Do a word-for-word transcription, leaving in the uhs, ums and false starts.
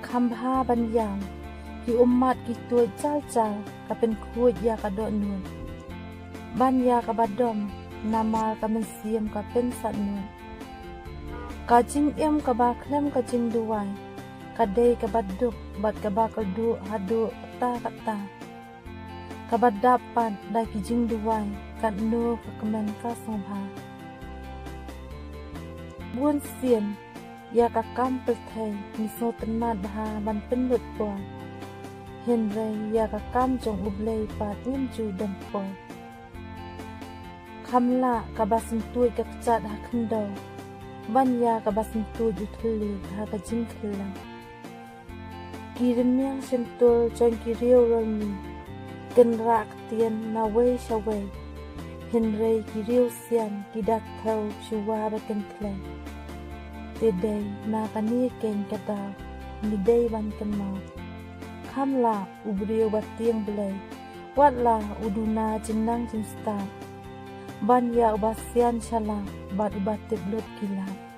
Kham bha ban ïam, ki ummat ki tuid jal jal ka pynkhuid ïa ka dohnud. Ban ïa kaba dom, namar ka mynsiem ka pynsatnud. Ka jingim kaba khlem ka jingduwai, ka dei kaba duk bad kaba kyrduh haduh katta katta. Kaba dap pat da ki jingduwai, katno ka kmen ka sngewbha. Bun sien, ïa ka kam pyrthei ngi sngewtynnat bha ban pynlut por. Hynrei ïa ka kam jong U Blei pat ngim ju don por. Kham lah kaba syntuid ka kjat ha khyndew, ban ïa kaba syntuid u thylliej ha ka jingkhlaw. Ki rmiang shyntur jong ki riew ralmih kin rah ktien nawei shawei. Hynrei ki riew sian ki da kdew shuwa ba kin khlei. Te dei na kane keiñ ka daw ngi dei ban kynmaw. Kham lah u briew ba tieng Blei, wat la u duna jingnang jingstad. Ban ïa uba sian shalak bad uba tip lut ki lad.